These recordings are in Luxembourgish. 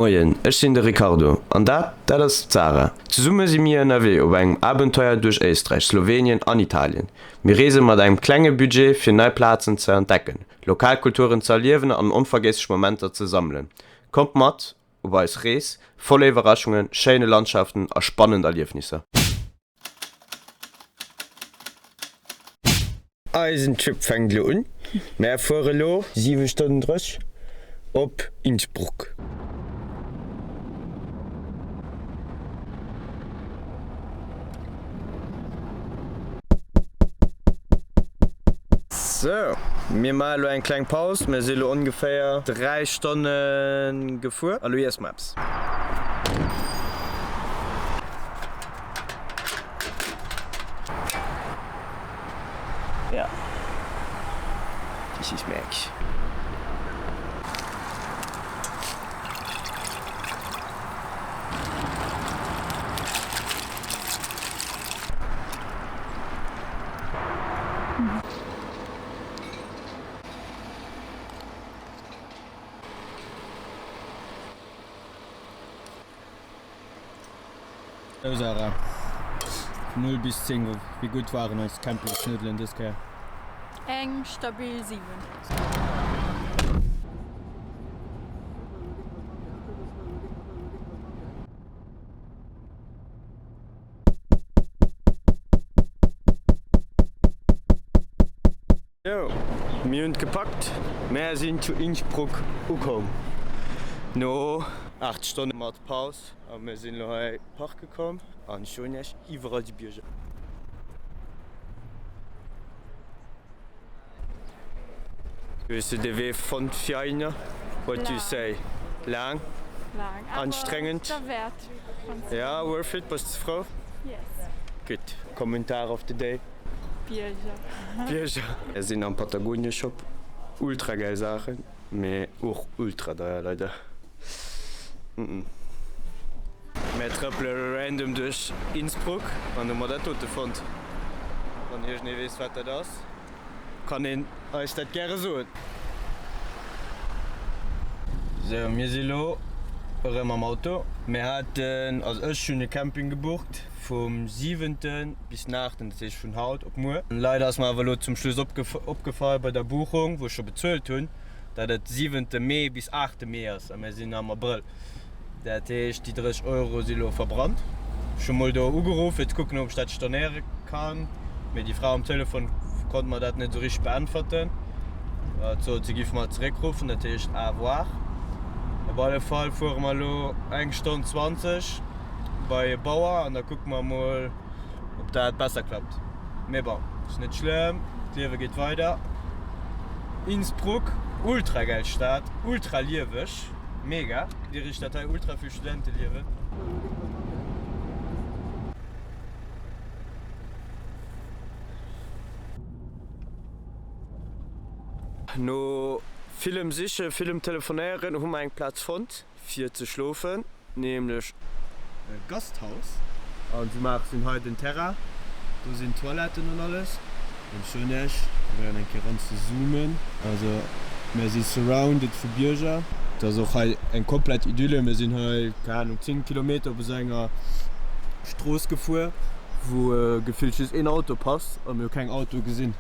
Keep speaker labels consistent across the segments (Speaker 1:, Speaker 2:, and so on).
Speaker 1: Moien, ech sinn de Ricardo an dat, dat ass d'Sarah. Zesumme si mir ënnerwee op engem Abenteuer duerch Éisträich, Slowenien an Italien. Mir reese mat engem klenge Budget fir nei Plazen ze entdecken, lokal Kulturen ze erliewen an onvergiesslech Momenter ze sammelen. Kommt mat op eis Rees voller Iwwerraschungen, schéine Landschaften a spannend Erliefnisser. Eisen Trip fänkt elo un. Mär fuere elo 7 Stonnen 30 op Innsbruck. Sou, mir maache elo eng kleng Paus. Mir si elo ongeféier 3 Stonne gefuer a lo iesse mer eppes. Ja. This is Max. Sou Sarah, vun 0 bis 10, wéi gutt waren eis Campingsnuddelen dës Kéier?
Speaker 2: Eng stabil 7.
Speaker 1: Sou, mir hunn et gepackt, mär sinn zu Innsbruck ukomm no 8 Stonne mat Paus a mir sinn elo hei parke komm an ech soen iech, iwwerall si Bierger. Wéi hues du de Wee fonnt Fiaina? What do you say? Laang?
Speaker 2: Laang,
Speaker 1: Anstrengend?
Speaker 2: Derwäert.
Speaker 1: Ja, worth it? Bass de frou?
Speaker 2: Yes.
Speaker 1: Gutt. Kommentar of the day?
Speaker 2: Bierger.
Speaker 1: Bierger. Mir sinn am Patagonia Shop. Ultra gäil Saachen, mee och ultra deier leider. Mir trëppele random duerch Innsbruck an hu mer dat dote fonnt. Wann iergendee weess wat dat ass, kann een eis dat gäre soen. Sou, mir si lo erëm am Auto. Mir haten, also ech hunn e Camping gebucht vum siwenten bis den aachten, dat heescht vun haut op muer. Leider ass mer awer elo zum Schluss opgefall bei der Buchung, wou ech scho bezuelt hunn, datt et siwente Mee bis aachte Mee ass a mir sinn am Abrëll. Dat heescht, déi 30 Euro si lo verbrannt. Ech hu mol do ugeruff, fir ze kucken, ob ech dat stornéiere kann, mee déi Fra um Telefon konnt mer dat net esou richteg beäntwerten. Hat sot, si giff mer zeréckruffen, dat heescht à voir. Op alle Fall fuere mer elo eng Stonn 20 bei e Bauer an da kucke mer mol, ob dat besser klappt. Mee bon, ass net schlëmm, d'Liewe geet weider. Innsbruck, ultra gäil Stad, ultra lieweg, mega. Dirich dat hei ultra vill Studente liewen. No villem Sichen, villem Telefonéieren hu mer eng Plaz fonnt. fir ze schlofen, nämlech e Gasthaus an se maachen hei den Terrain, do sinn d'Toiletten an alles. An ech soen iech, probéieren eng Kéier eran ze zoomen, also mär si surrounded vu Bierger, et ass och hei eng komplett Idylle, mir sinn hei, keng Ahnung, 10 Kilometer op esou enger Strooss gefuer, wou gefillt just een Auto passt a mir hu keng Autoe gesinn.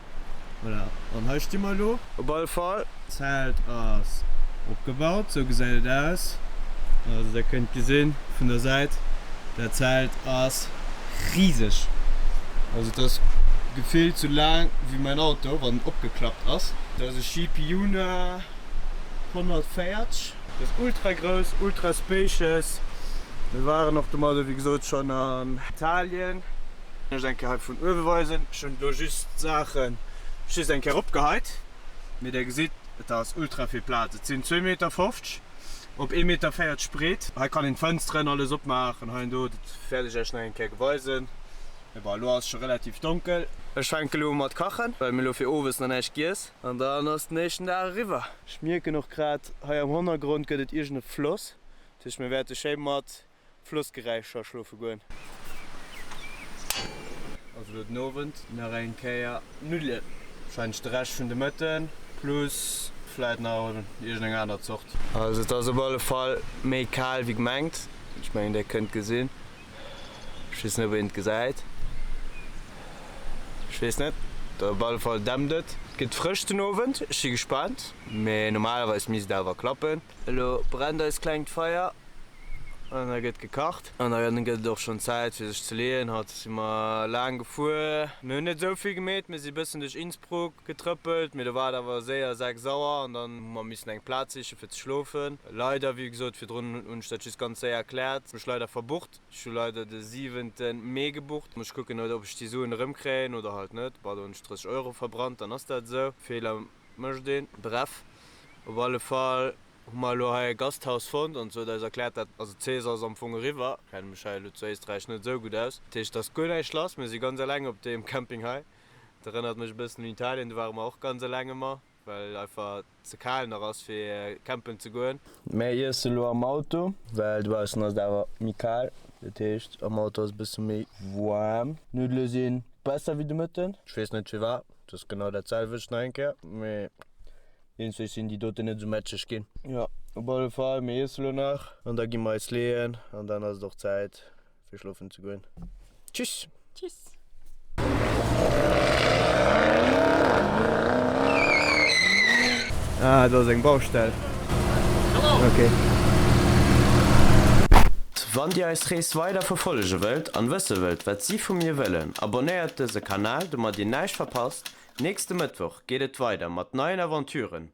Speaker 1: Voilà, an hei sti mer elo. Op alle Fall, d'Zelt ass opgebaut, sou gesäit et aus. Also der kënnt gesinn vun der Säit, dat Zelt ass riseg. Also et ass gefillt sou laang wéi mäin Auto, wann en opgeklappt ass. Dat ass e Jeep Yuna 140. Et ass ultra grouss, ultra spacious. Mir waren och domadder wéi gesot schonn an Italien. Ech eng Kéier hei vun uewe weisen. Ech hunn elo just d'Saache just eng Kéier eropgeheit, mee der gesitt, et ass ultra vill Plaz. Et sinn zwee Meter 50 op ee Meter 40 breet. Hei kann een d'Fënsteren alles opmaachen hei an do. Dat wäert ech iech nach eng Kéier weisen. Mee bon, elo ass et scho relativ donkel. Ech fänke elo u mat kachen, well mir elo fir owes nach näischt giess an dann ass den éischten Dag eriwwer. Ech mierken och grad, hei am Hannergrond gëtt et iergend e Floss. Dat heescht, mir wäerte schéi mat Flossgeräischer schlofe goen. Also elo den Owend nach eng Kéier Nuddelen. Wahrscheinlech de Rescht vun de Mëtten plus Vläit nach iergendeng aner Zort. Also et ass op alle Fall méi kal wéi gemengt. Ech mengen dir kënnt gesinn. Ech weess net ob een et gesäit. Ech weess net. Op alle Fall dämpt et. Et gëtt frësch den Owend. Ech si gespaant. Mee normalerweis misst et awer klappen. Elo brennt eist klengt Feier an da gëtt gekacht. An da gëtt et och schonn Zäit fir sech ze leeën. Haut si mer laang gefuer. Mir hunn net esou vill gemeet. Mir si bëssen duerch Innsbruck getrëppelt, mee do war et awer séier 6 Auer an dann hu mer missen eng Plaz siche fir ze schlofen. Leider, wéi gesot virdrun hunn ech dat just ganz séier erkläert, mech leider verbucht. Ech hu leider de siwente Mee gebucht. Muss kucken ob ech déi Suen erëmkréien oder halt net. Bah, do hunn ech 30 Euro verbrannt, dann ass dat esou. Feeler mécht een. Bref, op alle Fall hu mer elo hei e Gasthaus fonnt an se huet eis erkläert, dat, also d'Saison ass am Fong eriwwer, ech kenne mech hei elo zu Éisträich net esou gutt aus, dat heescht, et ass guer näischt lass, mir si ganz eleng op deem Camping hei. Dat erënnert mech e bëssen un Italien, do ware mer och ganz eleng ëmmer, well einfach ze kal nach ass fir campen ze goen. Mär iesse lo am Auto, well dobaussen ass et awer méi kal, dat heescht am Auto ass e bësse méi waarm. D'Nuddele si besser wéi de Mëtten, ech weess net firwat, et ass genau dat selwecht nach eng Kéier, mee iergendwéi sinn déi doten net esou mätscheg ginn. Jo, op alle Fall, mir iesse lo nach an da gi mer eis leeën an dann ass et och Zäit fir schlofen ze goen. Tschüss!
Speaker 2: Tschüss!
Speaker 1: Ah, do ass eng Baustell. Ok. Wann dir eis Rees weider verfollege wëllt an wësse wëllt wat si vu mir wëllen, abonnéiert dëse Kanal domat dir näischt verpasst. Nächste Mëttwoch geet et weider mat neien Aventuren.